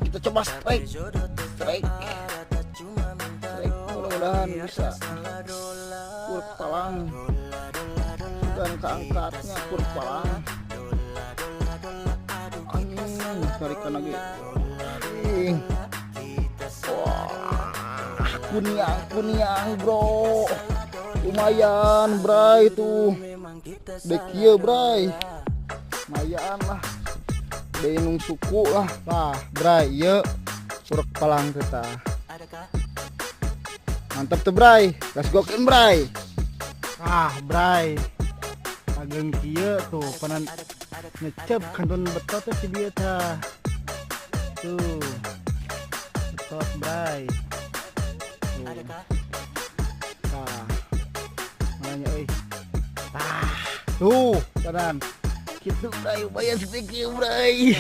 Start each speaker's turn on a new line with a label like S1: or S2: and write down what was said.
S1: Kita coba strike. Strike. Strike, mudah-mudahan bisa. Pur palang. Dan keangkatnya pur palang. Anjing, tarikan lagi. Anjing. Wah, kuniang, kuniang, bro. Lumayan, bray, tuh. Dek kieu, bray. Lumayan lah. Inung suku lah. Lah, bray, ieu purek palang kita. Mantap tuh, bray. Let's go kin, bray.
S2: Ah, bray. Ageng kieu tuh panan ngecep kantun betot teh si bieu tah. Tuh. Betot, bray. Tuh. Tah. Mananya euy. Tah. Tuh, kanan.
S1: Gitu, bray, lumayan sedikit, bray.